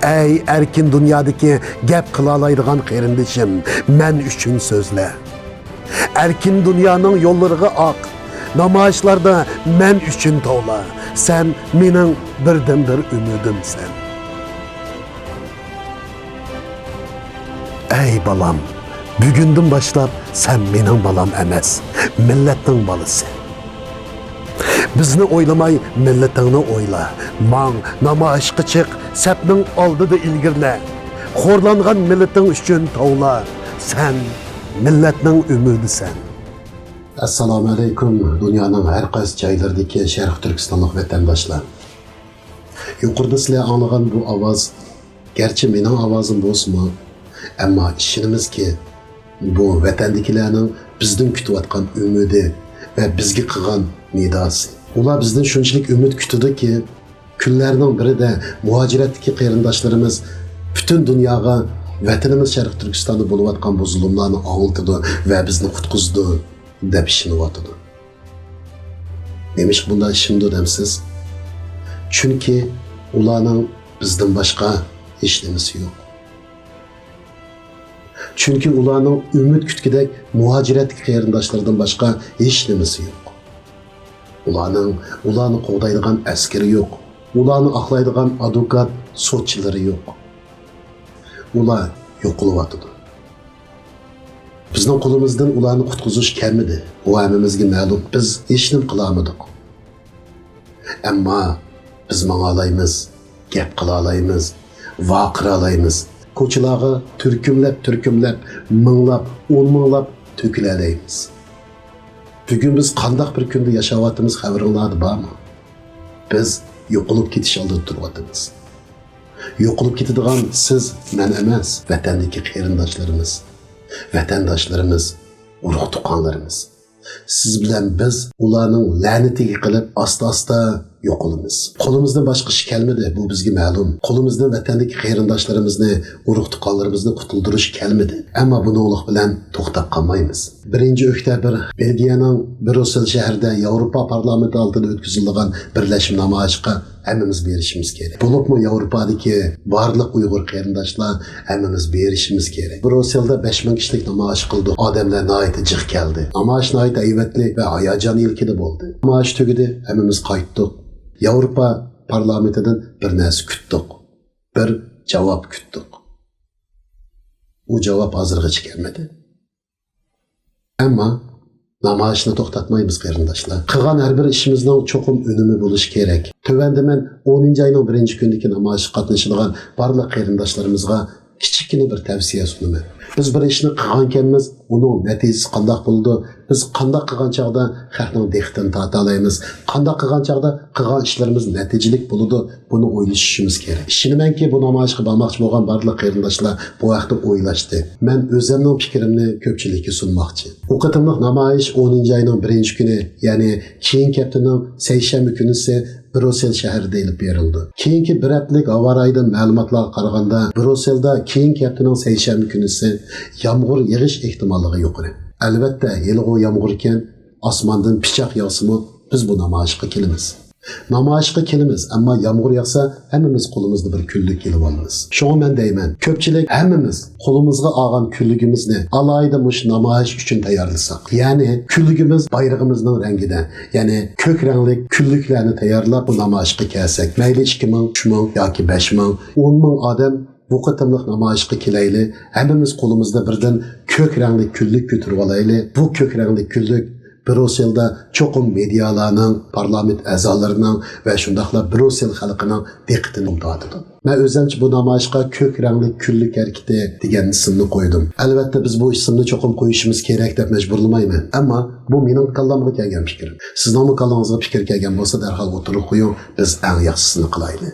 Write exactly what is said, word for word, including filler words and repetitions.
ئەي ئەركىن دۇنيادىكى گەپ قىلالايدىغان قېرىندىشىم، مەن ئۈچۈن سۆزلە. ئەركىن دۇنيانىڭ يوللىرىغا ئاق، نامايىشلاردا مەن ئۈچۈن توۋلا. سەن مېنىڭ بىردىنبىر ئۈمىدىمسەن. ئەي بالام، بۈگۈندىن باشلاپ سەن مېنىڭ بالام ئەمەس، مىللەتنىڭ بالىسى. بىزنى ئويلىماي، مىللىتىڭنى ئويلا. ماڭ، نامايىشقا چىق، سەپنىڭ ئالدىدا ئىلگىرىلە. خورلانغان مىللىتىڭ ئۈچۈن توۋلا. سەن مىللەتنىڭ ئۈمىدىسەن. ئەسسالامۇئەلەيكۇم، دۇنيانىڭ ھەر قايسى جايلىرىدىكى شەرقىي تۈركىستانلىق ۋەتەنداشلار. يۇقىرىدا سىلەر ئاڭلىغان بۇ ئاۋاز گەرچە مېنىڭ ئاۋازىم بولسىمۇ، ئەمما ئىشىنىمىزكى، بۇ ۋەتەندىكىلەرنىڭ بىزدىن كۈتۈۋاتقان ئۈمىدى ۋە بىزگە قىلغان نىداسى. ئۇلار بىزدىن شۇنچىلىك ئۈمىد كۈتىدۇكى، كۈنلەرنىڭ بىرىدە مۇھاجىرەتتىكى قېرىنداشلىرىمىز پۈتۈن دۇنياغا ۋەتىنىمىز شەرقىي تۈركىستاندا بولۇۋاتقان بۇ زۇلۇملارنى ئاڭلىتىدۇ ۋە بىزنى قۇتقۇزىدۇ، دەپ ئىشىنىۋاتىدۇ. نېمىشقا بۇنداق ئىشىنىدۇ دەمسىز؟ چۈنكى ئۇلارنىڭ بىزدىن باشقا ھېچنېمىسى يوق. چۈنكى ئۇلارنىڭ ئۈمىد كۈتكۈدەك مۇھاجىرەتتىكى قېرىنداشلىرىدىن باشقا ھېچنېمىسى يوق. ئۇلارنىڭ ئۇلارنى قوغدايدىغان ئەسكىرى يوق. ئۇلارنى ئاقلايدىغان ئادۋوكات، سوتچىلىرى يوق. ئۇلار يوقىلىۋاتىدۇ. بىزنىڭ قولىمىزدىن ئۇلارنى قۇتقۇزۇش كەلمىدى. بۇ ھەممىمىزگە مەلۇم. بىز ھېچنېمە قىلالمىدۇق. ئەمما بىز ماڭالايمىز، گەپ قىلالايمىز، ۋارقىرالايمىز. كوچىلارغا تۈركۈملەپ-تۈركۈملەپ، مىڭلاپ، ئون مىڭلاپ تۆكۈلەلەيمىز. بۈگۈن بىز قانداق بىر كۈندە ياشاۋاتىمىز، خەۋىرىڭلاردا بارمۇ؟ بىز يوقىلىپ كېتىش ئالدىدا تۇرۇۋاتىمىز. يوقىلىپ كېتىدىغان سىز، مەن ئەمەس، ۋەتەندىكى قېرىنداشلىرىمىز، ۋەتەنداشلىرىمىز، ئۇرۇق-تۇغقانلىرىمىز. سىز بىلەن بىز ئۇلارنىڭ لەنىتىگە قېلىپ، ئاستا-ئاستا يوقىلىمىز. قولىمىزدىن باشقا ئىش كەلمىدى، بۇ بىزگە مەلۇم. قولىمىزدىن ۋەتەندىكى قېرىنداشلىرىمىزنى، ئۇرۇق-تۇغقانلىرىمىزنى قۇتۇلدۇرۇش كەلمىدى. ئەمما بۇنىڭلىق بىلەن توختاپ قالمايمىز. بىرىنچى ئۆكتەبىر بېلگىيەنىڭ بروسسېل شەھىرىدە ياۋروپا پارلامېنتى ئالدىدا ئۆتكۈزۈلىدىغان بىرلەشمە نامايىشقا ھەممىمىز بېرىشىمىز كېرەك. بولۇپمۇ ياۋروپادىكى بارلىق ئۇيغۇر قېرىنداشلار ھەممىمىز بېرىشىمىز كېرەك. بروسسېلدا بەش مىڭ كىشىلىك نامايىش قىلدۇق. ئادەملەر ناھايىتى جىق كەلدى. نامايىش ناھايىتى ھەيۋەتلىك ۋە ھاياجان ئىلكىدە بولدى. نامايىش تۈگىدى، ھەممىمىز قايتتۇق. ياۋروپا پارلامېنتىدىن بىر نەرسە كۈتتۇق. بىر جاۋاب كۈتتۇق. ئۇ جاۋاب ھازىرغىچە كەلمىدى. ئەمما نامايىشنى توختاتمايمىز، قېرىنداشلار. قىلغان ھەر بىر ئىشىمىزنىڭ چوقۇم ئۈنۈمى بولۇشى كېرەك. تۆۋەندە مەن ئونىنچى ئاينىڭ بىرىنچى كۈنىدىكى نامايىشقا قاتنىشىدىغان بارلىق قېرىنداشلىرىمىزغا كىچىككىنە بىر تەۋسىيە سۇنىمەن. بىز بىر ئىشنى قىلغانكەنمىز، ئۇنىڭ نەتىجىسى قانداق بولىدۇ؟ بىز قانداق قىلغان چاغدا خەقنىڭ دىققىتىنى تارتالايمىز؟ قانداق قىلغان چاغدا قىلغان ئىشلىرىمىز نەتىجىلىك بولىدۇ؟ بۇنى ئويلىشىشىمىز كېرەك. ئىشىنىمەنكى، بۇ نامايىشقا بارماقچى بولغان بارلىق قېرىنداشلار بۇ ھەقتە ئويلاشتى. مەن ئۆزۈمنىڭ پىكرىمنى كۆپچىلىككە سۇنماقچى. بۇ قېتىملىق نامايىش ئونىنچى ئاينىڭ بىرىنچى كۈنى، يەنى كېيىنكى ھەپتىنىڭ سەيشەنبە كۈنىسى بروسسېل شەھىرىدە ئېلىپ بېرىلىدۇ. كېيىنكى بىر ھەپتىلىك ھاۋارايىدا مەلۇماتلارغا قارىغاندا، بروسسېلدا كېيىنكى ھەپتىنىڭ سەيشەنبە كۈنىسى يامغۇر يېغىش ئېھتىماللىقى يۇقىرى. ئەلۋەتتە، ھېلىغۇ يامغۇركەن، ئاسماندىن پىچاق ياغسىمۇ، بىز بۇ نامايىشقا كېلىمىز. نامايىشقا كېلىمىز، ئەمما يامغۇر ياغسا، ھەممىمىز قولىمىزدا بىر كۈنلۈك ئېلىۋالىمىز. شۇڭا مەن دەيمەن، كۆپچىلىك ھەممىمىز قولىمىزغا ئالغان كۈنلۈكىمىزنى ئالاھىدە مۇشۇ نامايىش ئۈچۈن تەييارلىساق، يەنى كۈنلۈكىمىز بايرىقىمىزنىڭ رەڭگىدە، يەنى كۆك رەڭلىك كۈنلۈكلەرنى تەييارلاپ، بۇ نامايىشقا كەلسەك، مەيلى ئىككى مىڭ، ئۈچ مىڭ ياكى بەش مىڭ، ئون مىڭ ئادەم بۇ قېتىملىق نامايىشقا كېلەيلى، ھەممىمىز قولىمىزدا بىردىن كۆك رەڭلىك كۈنلۈك كۆتۈرۈۋالايلى. بۇ كۆك رەڭلىك كۈنلۈك بروسسېلدا چوقۇم مېدىيالارنىڭ، پارلامېنت ئەزالىرىنىڭ ۋە شۇنداقلا بروسسېل خەلقىنىڭ دىققىتىنى تارتىدۇ. مەن ئۆزەمچە بۇ نامايىشقا كۆك رەڭلىك كۈنلۈك ھەرىكىتى دېگەن ئىسىمنى قويدۇم. ئەلۋەتتە، بىز بۇ ئىسىمنى چوقۇم قويۇشىمىز كېرەك دەپ مەجبۇرلىمايمەن. ئەمما بۇ مېنىڭ كاللامغا كەلگەن پىكىر. سىزنىڭمۇ كاللاڭىزغا پىكىر كەلگەن بولسا، دەرھال ئوتتۇرىغا قويۇڭ، بىز ئەڭ ياخشىسىنى قىلايلى.